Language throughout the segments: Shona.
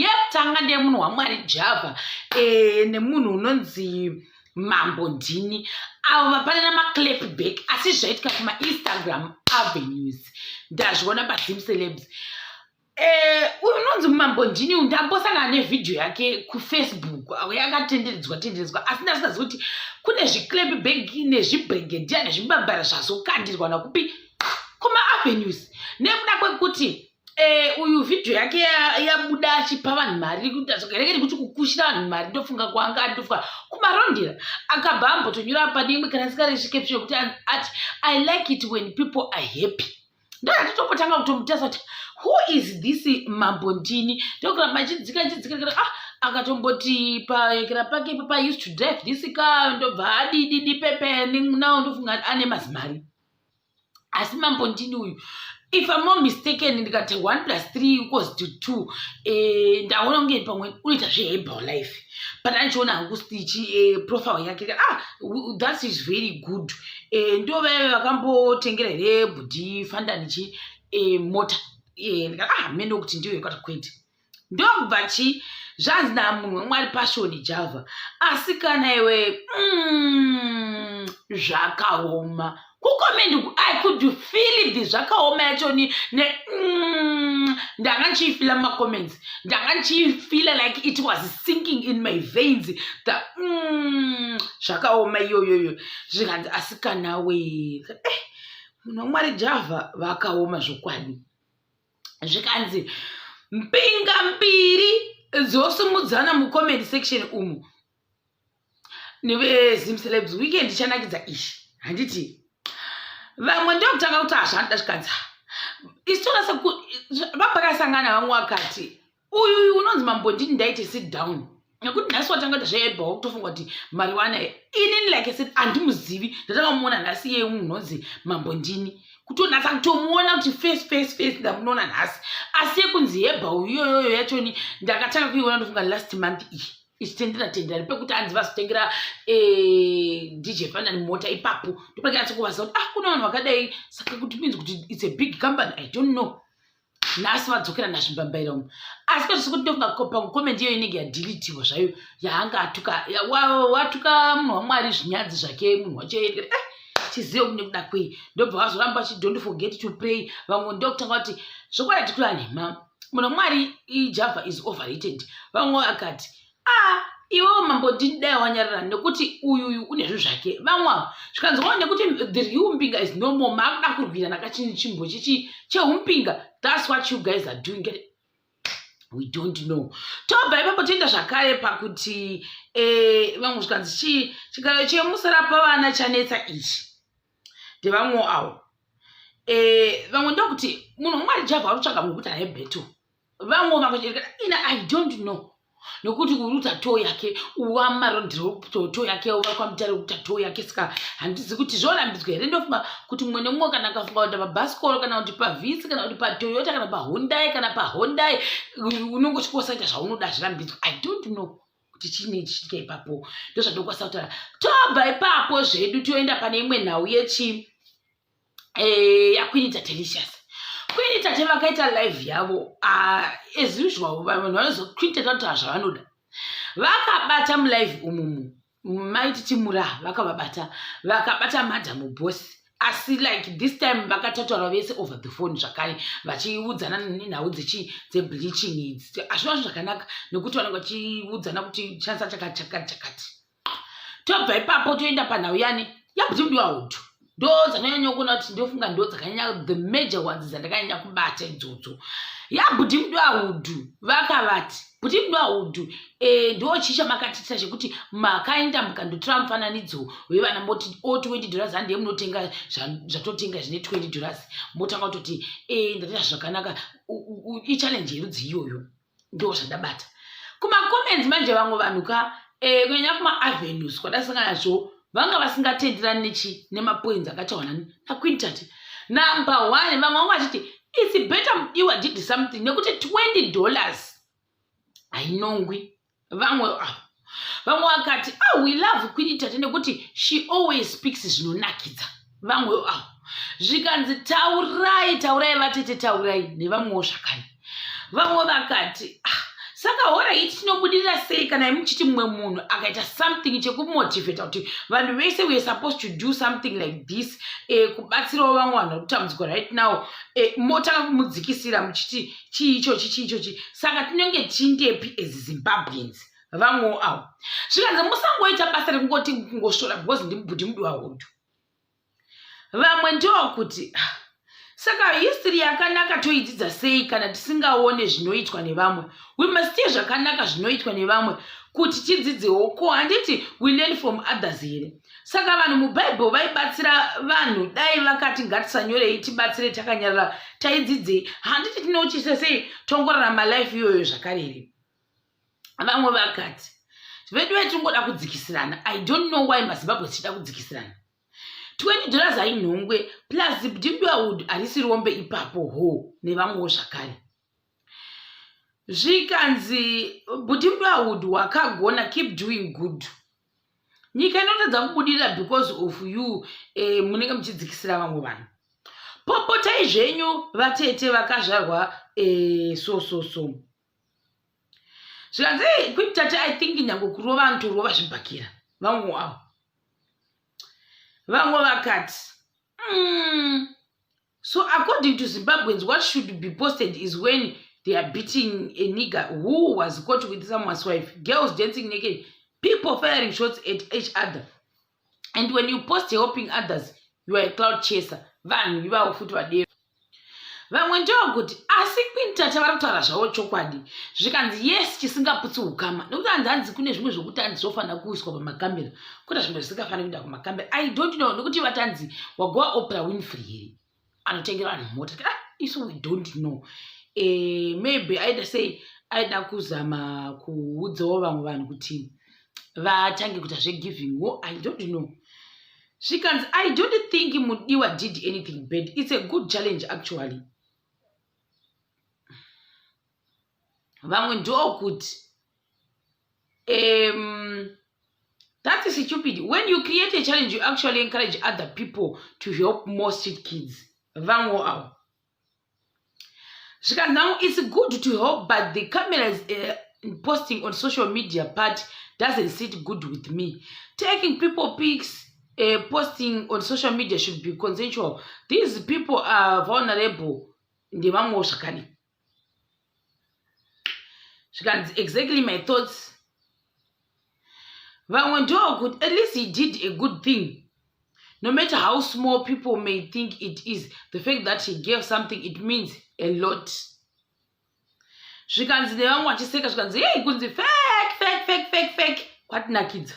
Yekutanga ndeyemunhu waMwari Java nemunhu unonzi Mambo Ndini, avo vapanana maclap back, asi zvaitika kumaInstagram avenues, ndazviona paZim Celebs. Uyu unonzi Mambo Ndini uyu ndambosangana nevhidhiyo yake kuFacebook yakatenderedzwa tenderedzwa, asi ndasingazivi kuti kune zviclap back nezvibregedia nezvibambara zvazokandirwa nakupi kumaavenues, nekuda kwekuti uyu vhidhiyo yake yabuda achipa vanhu mari, kurekere kuti kukushira vanhu mari. Ndofunga kwanga ndofunga kumarondera akabva ambotonyora pane imwe kana sikaresvi caption yekuti ati, "I like it when people are happy." Ndozvatitombotanga kutomutasa kuti, who is this Mambo Ndini? Ndokuramba achidzika chidzika, ah, akatomboti payekera pake papa used to drive this car, ndobva adididi pepe now. Ndofunga ane mazimari, asi Mambo Ndini uyu, if I'm not mistaken, ndikati 1 plus 3 equals to 2, ndaona kunge pamwe unoita zveherbal life, but andichiona hangu stichi profile yake. Ah, that is very good. Ndo vaive vakambotengera here bhudhi Fandani chi mota? Ndikati, ah, mene kuti ndiyo yakati kwete. Ndobva chi zvanzi namunhu weMwari Passion Java, asi kana iwe, zvakaoma kucomment. I could feel the zvakaoma yachoni ne ndanga ndichiifeela mumacomments, ndanga ndichiifeela like it was sinking in my veins, the zvakaoma iyoyoyo. Zvikanzi, asi kana we, munhu waMwari Java vakaoma zvokwadi. Zvikanzi mbinga mbiri dzosumudzana mucomment section umu neveZim Celebs weekend ichanakidza ishi, handiti? Vamwe ndokutanga kuti hazvanoda. Zvikanzi isitora vapakasangana, vamwe vakati uyu unonzi Mambo Ndini, ndaiti sit down, nekuti nhasi watanga kuita zveebha, wakutofunga kuti mariwana. Inini, like I said, handimuzivi, ndatanga kumuona nhasi. Iye munhu unonzi Mambo Ndini, kutonatsa kutomuona kuti face face face, ndamunoona nhasi. Asi yekunzi hebha iyoyoyo yachoni ndakatanga kuiona, ndofunga last month iyi, ichitendera tendera pekuti hanzi vazotengera DJ Fanani mota. Ipapo ndopakanyatsa kuvaziva kuti, ah, kuna vanhu vakadai. Saka kuti means kuti it's a big company, I don't know. Nhasi vadzokera nazvimbambaira umu, asi kwazvisi kuti ndofunga pacomment iyo inenge yadeletiwa zvayo yaanga atuka, watuka munhu waMwari zvinyadzi zvake munhu wacho. Chizive kune kuda kwei. Ndobva vazoramba vachi "Don't forget to pray." Vamwe ndokutanga kuti zvokwadi tikura nhema, munhu waMwari iJava is overrated. Vamwe vakati, a, iwewo Mambo Ndini, dai wanyarara nekuti uyuyu une zvinhu zvake. Vamwe avo zvikanzi nekuti the real mbinga is no more, maakuda kurwirana kachinchimbo chichi cheumpinga. That's what you guys are doing, we don't know. Tobva ipapo toenda zvakare pakuti vamwe zvikanzi chii, chigaro chemusara pavana chanetsa ichi. Ndevamwewo avo. Vamwe ndokuti munhu waMwari Javha ari kutsvaga munhu kuti ane battle. Vamwe vakacherekana ina, I don't know, nokuti uri kuita tour yake wamarondero, tour yake wakwamutare kuita tour yake, saka handizi kuti zvorambidzwa here. Ndofunga kuti mumwe nemumwe kana akafunga kuenda pabhasikoro kana kuti paVitz kana kuti paToyota kana paHyundai kana paHyundai, unongosvikosaita zvaunoda, zvirambidzwa. I don't know kuti chiinei chichitika ipapo. Ndozvandokwanisa kutaura. Tobva ipapo zvedu toenda pane imwe nhau yechi yaQueen Tatelicious. Queen Tate vakaita live yavo as usual. Vanhu vanozo Queen Tate vanotaura zvavanoda. Vakabata mulive umumu maititi mura, vakavabata, vakabata Madam Boss, asi like this time vakatataura vese over the phone zvakare, vachiudzana nenhau dzechi dzebleaching idzi. Hazvina zvakanaka nekuti vanenge vachiudzana kuti shandisa chakati chakati chakati. Tobva ipapo toenda panhau yani yaBhuti Mudiwa. Ndo dzandanyanya kuona kuti ndofunga ndo dzakanyanya, the major ones dzandakanyanya kubata idzodzo. YaBhuti Mudiwa, vakavati, "Bhuti Mudiwa, ndo chii chamakatiitira chekuti makaenda mukandotora mufananidzo wevana, moti o $20 handiye munotenga zvatotenga zvine $20, motanga kutoti ndatoita zvakanaka." Ichallenge yerudzi iyoyo ndo zvandabata kumacomments. Manje vamwe vanhu ka, kunyanya kumaavenues kwadasangana nazvo, vanga vasingatenderani nechi nemapoints akataurwa nani naQueen Tate. Number one, vamwe vanga vachiti it's better Mudiwa did something nekuti $20 hainongwi. Vamwe avo, vamwe vakati, "Ah, we love Queen Tate nekuti she always speaks zvinonakidza." Vamwe avo zvikanzi, "Taurai, taurai vatete, taurai." Nevamwewo zvakare, vamwe vakati, "Ah, Saka horaiti, tinobudirira sei kana muchiti mumwe munhu akaita something chekumotivata kuti vanhu vese, we are supposed to do something like this, kubatsirawo vamwe vanhu vari kutambudzwa right now, motanga kumudzikisira muchiti chii ichochi, chii ichochi? Saka tinenge tindepi as Zimbabweans? Vamwewo avo zvikanzi musangoita basa rekungoti kungosvora because ndimubhudhi Mudiwa Hood. Vamwe ndokuti, ah, saka history yakanaka toidzidza sei kana tisingaone zvinoitwa nevamwe? We must see zvakanaka zvinoitwa nevamwe kuti tidzidzewo. Ko handiti we learn from others here? Saka vanhu mubhaibheri vaibatsira vanhu, dai vakati ngatisanyorei, tibatsire takanyarara, taidzidzei? Handiti tinochise sei tongorarama life iyoyo zvakare here? Vamwe vakati, vedu vetingoda kudzikisirana. I don't know why maZimbabwe tichida kudzikisirana. $20 ainhongwe, plus Mudiwa Hood harisi rombe ipapo ho. Nevamwewo zvakare zvikanzi, Mudiwa Hood wakagona, keep doing good. Nyika inotadza kubudirira because of you. Munenge muchidzikisira vamwe vanhu. Popotai zvenyu vatete vakazvarwa so so so. Zvikanzi, Queen Tate, I think nyange kurova anotorova zvibhakira. Vamwe avo, vamwe vakati, so according to Zimbabweans, what should be posted is when they are beating a nigger who was caught with someone's wife, girls dancing naked, people firing shots at each other, and when you post helping others, you are a clout chaser. Vanhu ivavo futi vadero. Vamwe ndokuti, asi Queen Tata vari kutaura zvavo chokwadi. Zvikanzi, yes, chisingaputsi ukama, nekuti hanzi hanzi kune zvimwe zvokuti hanzi zvofanira kuiswa pamakamera, kuita zvimwe zvisingafaniri kuenda kumakamera. I don't know, nekuti vati hanzi wagowa Oprah Winfrey here anotengera vanhu mota? Ah, isu we don't know. Maybe aida sei, aida kuzama kuudzawo vamwe vanhu kuti vatange kuita zvegiving wo. I don't know. Zvikanzi, I don't think Mudiwa did anything bad. It's a good challenge actually. Vamwe ndokuti, that is stupid. When you create a challenge, you actually encourage other people to help more street kids. Vamwe avo zvikanzi, now it's good to help, but the cameras, posting on social media part doesn't sit good with me. Taking people pics, posting on social media should be consensual. These people are vulnerable. Ndevamwewo zvakadii. Zvikanzi, exactly my thoughts. Vamwe ndokuti, at least he did a good thing, no matter how small people may think it is. The fact that he gave something, it means a lot. Zvikanzi nevamwe vachiseka, zvikanzi, hei, kunzi fake, fake, fake, fake, fake, kwatinakidza.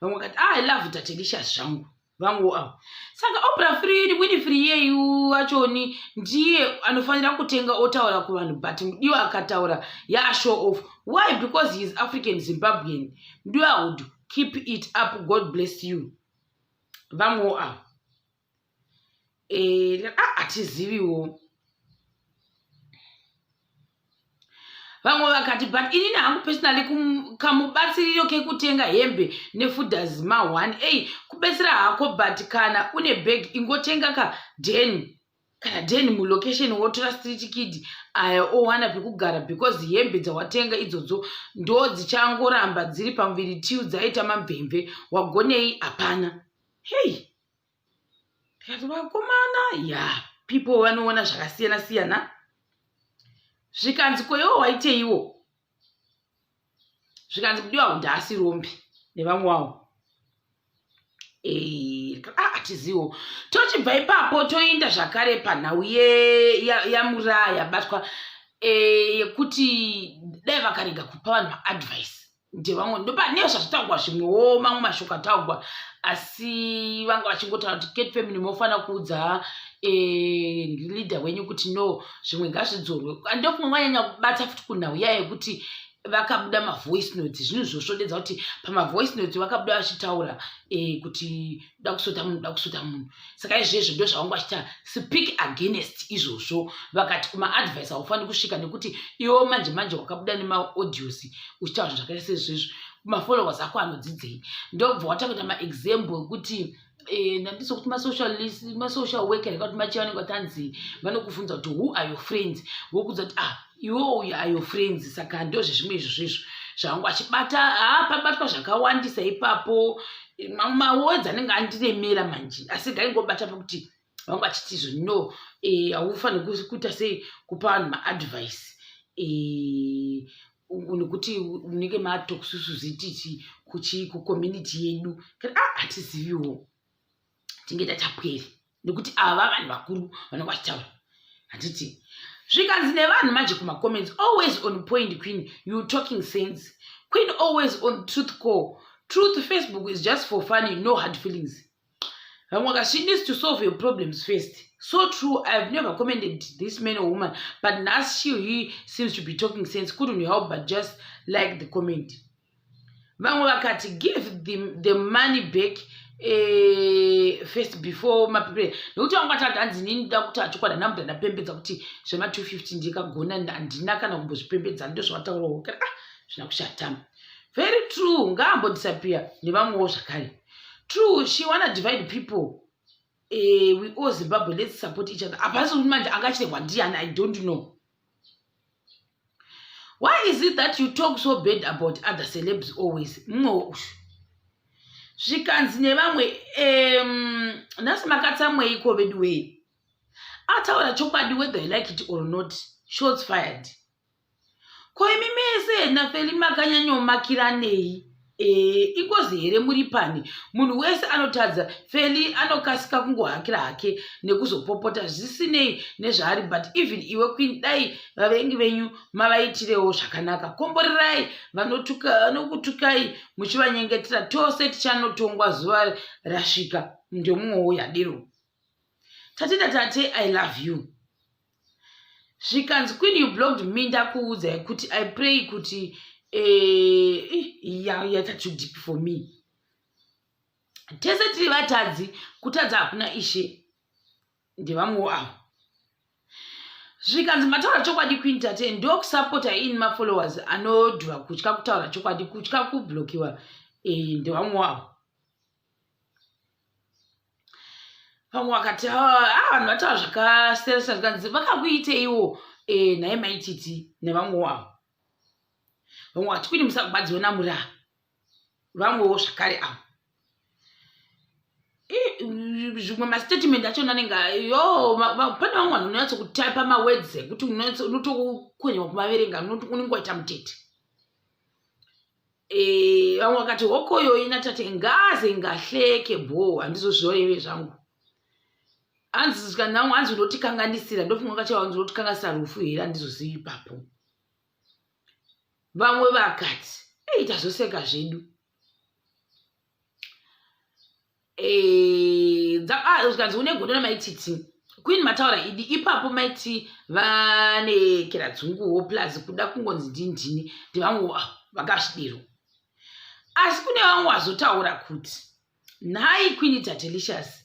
Vamwe vakati, ah, I love Tatelicious zvangu. Vamwewo avo, saka Oprah Free Winfrey iyeyu wachoni ndiye anofanira kutenga otaura kuvanhu, but Mudiwa akataura yashow off. Why? Because he is African Zimbabwean. Mudiwa would keep it up, God bless you. Vamwewo avo, hatiziviwo. Vamwe vakati, but inini hangu personally, kamubatsiriro kekutenga hembe nefooders ma1 ei, kubetsera hako, but kana une bag, ingotenga kaden, kana den mulocation, wotora street kid aya owana pekugara, because hembe dzawatenga idzodzo ndo dzichangoramba dziri pamuviri till dzaita mamvemve. Wagonei? Hapana. Hei, tikati vakomana ya people vanoona zvakasiyana siyana. Zvikanzi, koiwo waiteiwo? Zvikanzi, Mudiwa Hood haasi rombe. Nevamwe wavo, hatiziwo. Tochibva ipapo toinda zvakare panhau yamuraa yabatwa, yekuti dai vakarega kupa vanhu maadvice. Ndevamwe ndopane zvazvitaurwa, zvimwewo mamwe mashoko ataurwa, asi vanga vachingotaura kuti Cat Family mofanira kuudza leader wenyu kuti no, zvimwe ngazvidzorwe. Ndokumwe vanyanya kubata futi kunhau iya yekuti vakabuda mavoice notes. Zvinhu zvosvodedza kuti pamavoice notes vakabuda vachitaura kuti da kusota munhu, da kusota munhu. Saka izvezvo ndo zvavanga vachiita speak against izvozvo. Vakati kumaadvice haufaniri kusvika, nekuti iwo manje manje wakabuda nemaaudios uchitaura zvinhu zvakaita sezvezvo, mafollowers ako anodzidzei? Ndobva watanga kuita maexample ekuti, ndandiso kuti masocial worker, reka kuti machi vanenge vatanzi vanokubvunza kuti, "Who are your friends?" Vokudza kuti, ah, Iwe uyu are your friends, saka ndozvezvimwe izvo zvezvo zvavangu vachibata. Haa, pabatwa zvakawandisa ipapo, mamwe mawords anenge andiremera manje, asi ngaingobata pakuti vangu vachiti izvo no, haufaniri kuita sei kupa vanhu maadvice nekuti unenge matokususuzititi kuchi kucommunity yedu. Ah, hatiziviwo tinge tatapwere nekuti ava vanhu vakuru vanenge vachitaura, handiti? Zvikanzi nevanhu manje kumacomments, "Always on point, queen, you talking sense. Queen always on truth call truth. Facebook is just for funny, no hard feelings." Vamwe vakati, "She needs to solve your problems first. So true. I've never commented this man or woman, but nhasi she he seems to be talking sense. Couldn't help but just like the comment." Vamwe vakati, "Give the money back first before mapepere," nekuti vamwe vatati hanzi nini ndoda kuti achokwadi handina kubva ndapembedza kuti zvema250 ndikagona, handina kana kumbozvipembedza. Ndozvavataurawo kana, ah, zvina kushata. "Very true, ngaambodisappear." Nevamwewo zvakare, "True, she wanna divide people. We all Zimbabwe, let's support each other." Hapasi kuti manje angachirehwa ndiani, I don't know. "Why is it that you talk so bad about other celebs always?" Mumwe zvikanzi nevamwe, "Nhasi makatsamweiko vedu wei? Ataura chokwadi whether you like it or not. Shots fired. Ko imi mese naFeli makanyanyomakiranei? Ingozi here muri pani? Munhu wese anotadza. Feli anokasika kungohakira hake nekuzopopota zvisinei nezvaari, but even iwe queen, dai vavengi venyu mavaitirewo zvakanaka. Komborerai vanokutukai muchivanyengetera. Tose tichanotongwa zuva rasvika." Ndomumwewo yadiro. Tatenda tate, I love you. Zvikanzi, "Queen, you blocked me. Ndakuudzai kuti I pray kuti yaita too deep for me. Tese tiri vatadzi, kutadza hakuna ishe." Ndevamwewo avo. Zvikanzi, "Mataura chokwadi, Queen Tate. Ndokusapota in mafollowers anodhura kutya kutaura chokwadi, kutya kublokiwa." Ndevamwewo avo. Vamwe vakati, "Ah, vanhu vataura zvakasiyana." Zvikanzi, "Vakakuiteiwo nhai Maititi?" Nevamwewo avo. Vamwe vakati, "Queen, musagwadziwe namura." Vamwewo zvakare avo. Zvimwe mastatement achona anenge yo, pane vamwe vanhu unonyatsokutaipa mawords ekuti unotokonyewa kumaverenga, unenge waita mutete. Vamwe vakati, "Hokoyo ina tate ngaze ngahleke bho." Handizozvioreve zvangu. Hanzi kanamwe, hanzi unotikanganisira. Ndofunga kacha hanzi unotikanganisira rufu here, handizozivi ipapo. Vamwe vakati, "Ei, tazoseka zvedu." Zvikanzi, "Une godo namaititi. Queen, mataura idi ipapo. Maiti vanekera dzunguwo, plus kuda kungonzi ndindini." Ndevamwe vakazvidero. Asi kune vamwe vazotaura kuti, "Nhai Queen Tatelicious,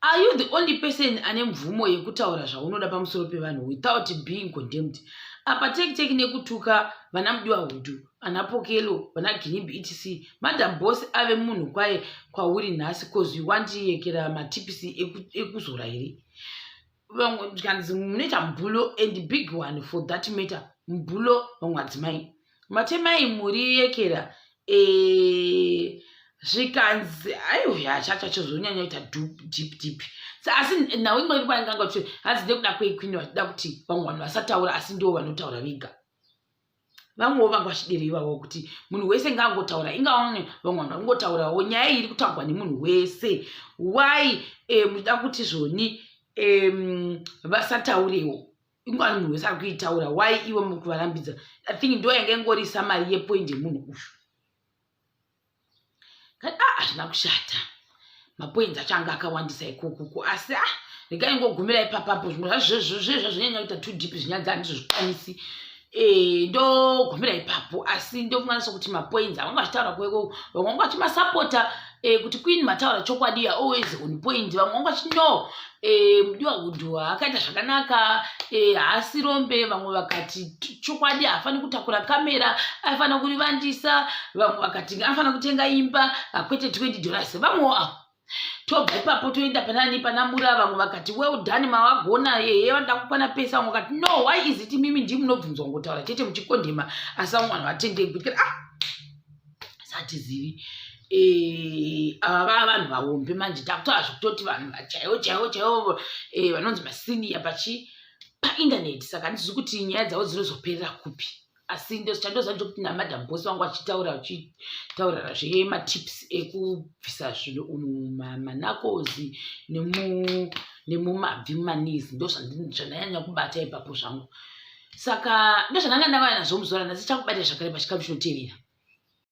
are you the only person ane mvumo yekutaura zvaunoda pamusoro pevanhu without being condemned? Apa teki teki nekutuka vana Mudiwa Hudhu, ana Pokelo, vana Ginimbi, etc. Madam Boss ave munhu kwaye kwauri nhasi cause you want yekera matipisi ekuzora here?" Vamwe zvikanzi, "Munoita mbulo and big one for that matter, mbulo." Vamwe madzimai, "Matemai muri yekera." Zvikanzi, "Aiwa, chacho chozonyanya kuita deep deep." Asi nhau imwe iri kwainganga kuti hanzi nekuda kwequeen vachida kuti vamwe vanhu vasataura, asi ndivo vanotaura vega. Vamwewo vanga vachidero ivavo kuti munhu wese ngaangotaura, ingaone vamwe vanhu vakungotaurawo. Nyaya iyi iri kutaurwa nemunhu wese. Why muchida kuti zvoni vasataurewo? Ingwani munhu wese ari kuitaura, why ivo muri kuvarambidza? I think ndo yanga ingori summary yepoint yemunhu uyu. Ah, hazvina kushata, mapoints acho anga akawandisa ikokoko, asi ah, regai ngogumira ipapapo. Zvimwe zvazvo zvazvonyanya kuita too deep, zvinyadzi handizozvikwanisi. Ndogumira ipapo, asi ndofunganisa kuti mapoints avanga vachitaura kweko, vamwe vanga vachimasapota kuti, "Queen, mataura chokwadi, always on point." Vamwe vanga vachiti, "No, Mudiwa Hudhu akaita zvakanaka, haasi rombe." Vamwe vakati, "Chokwadi, haafaniri kutakura kamera, aifanira kurivandisa." Vamwe vakati, "Anofanira kutenga imba, kwete $20." Vamwewo avo. Tobva ipapo toenda panani pana Mura. Vamwe vakati, "Well done, mawagona." Ehe, vanoda kukwana pesa. Vamwe vakati, "No, why is it mimi ndii munobvunzwa ngotaura chete muchikondema, asi vamwe vanhu vatendei?" Kuti ah, satizivi. Ava vava vanhu vahombe manje, takutaura zvekutoti vanhu chaivo chaivo chaivo, vanonzi masenior pachi painternet. Saka handizivi kuti nyaya dzavo dzinozoperera kupi, asi chandoziva ndechekuti naMadam Boss vangu vachitaura, vachitaurira zvematips ekubvisa zvinhu mumaknuckles nemumabvi, mumaknees. Ndo zvandanyanya kubata ipapo zvangu. Saka ndo zvandanga ndakauya nazvo muzuva ranhasi. Chakubata zvakare pachikamu chinotevera.